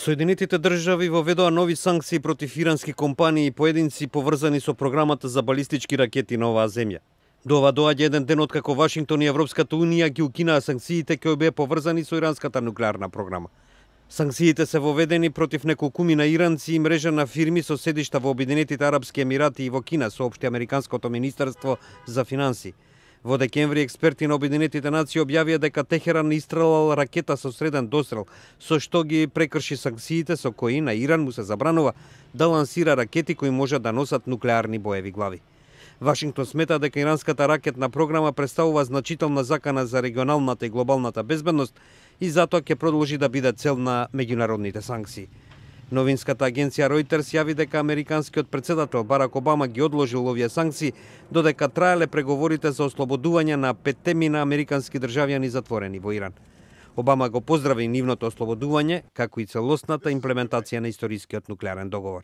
Соединетите држави воведоа нови санкции против ирански компании и поединци поврзани со програмата за балистички ракети на оваа земја. До ова доаѓа еден ден откако Вашингтон и Европската унија ги укинаа санкциите кои беа поврзани со иранската нуклеарна програма. Санкциите се воведени против неколкумина иранци и мрежа на фирми со седишта во Обединетите арапски емирати и во Кина, соопшти Американското министерство за финанси. Во декември експерти на Обединетите нации објавија дека Техеран истрелал ракета со среден дострел, со што ги прекрши санкциите со кои на Иран му се забранува да лансира ракети кои можат да носат нуклеарни боеви глави. Вашингтон смета дека иранската ракетна програма представува значителна закана за регионалната и глобалната безбедност и затоа ќе продолжи да биде цел на меѓународните санкции. Новинската агенција Reuters јави дека американскиот председател Барак Обама ги одложил овие санкции додека траеле преговорите за ослободување на 5 американски државјани затворени во Иран. Обама го поздрави нивното ослободување, како и целосната имплементација на историскиот нуклеарен договор.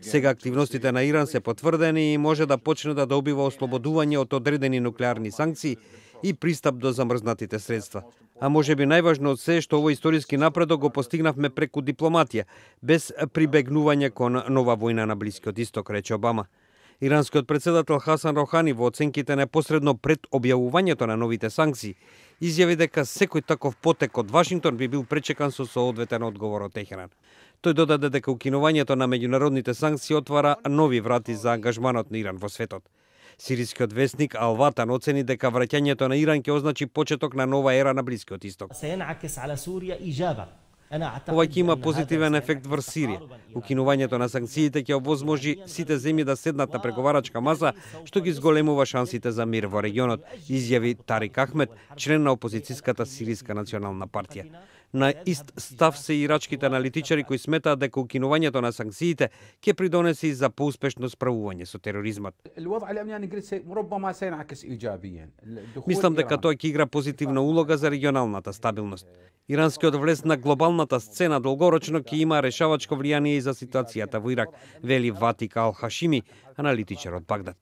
Сега активностите на Иран се потврдени и може да почне да добива ослободување од одредени нуклеарни санкции и пристап до замрзнатите средства. А може би најважно од се што овој историски напредок го постигнавме преку дипломатија, без прибегнување кон нова војна на Блискиот Исток, рече Обама. Иранскиот председател Хасан Рохани во оценките непосредно пред објавувањето на новите санкции изјави дека секој таков потек од Вашингтон би бил пречекан со соодветен одговор од Техеран. Тој додаде дека укинувањето на меѓународните санкции отвара нови врати за ангажманот на Иран во светот. Сирискиот весник Ал Ватан оцени дека враќањето на Иран ќе означи почеток на нова ера на Блискиот Исток. Ова ќе има позитивен ефект врз Сирија. Укинувањето на санкциите ќе овозможи сите земји да седнат на преговарачка маса, што ги зголемува шансите за мир во регионот, изјави Тарик Ахмед, член на опозицијската Сириска национална партија. На ист став се ирачките аналитичари кои сметаат дека укинувањето на санкциите ќе придонесе и за поуспешно справување со тероризмот. Мислам дека тоа ќе игра позитивна улога за регионалната стабилност. Иранскиот влез на глобалната сцена долгорочно ќе има решавачко влијание и за ситуацијата во Ирак, вели Ватик Ал Хашими, аналитичар од Багдад.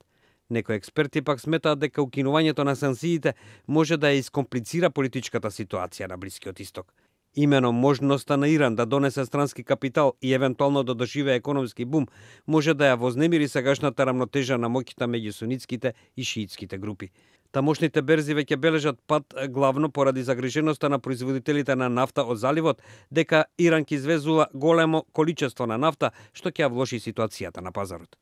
Некои експерти пак сметаат дека укинувањето на санкциите може да ја искомплицира политичката ситуација на Блискиот Исток. Имено можноста на Иран да донесе странски капитал и евентуално да доживее економски бум може да ја вознемири сегашната рамнотежа на моќта меѓу сунитските и шиитските групи. Тамошните берзи веќе бележат пат главно поради загриженоста на производителите на нафта од заливот дека Иран ќе извезува големо количество на нафта што ќе ја влоши ситуацијата на пазарот.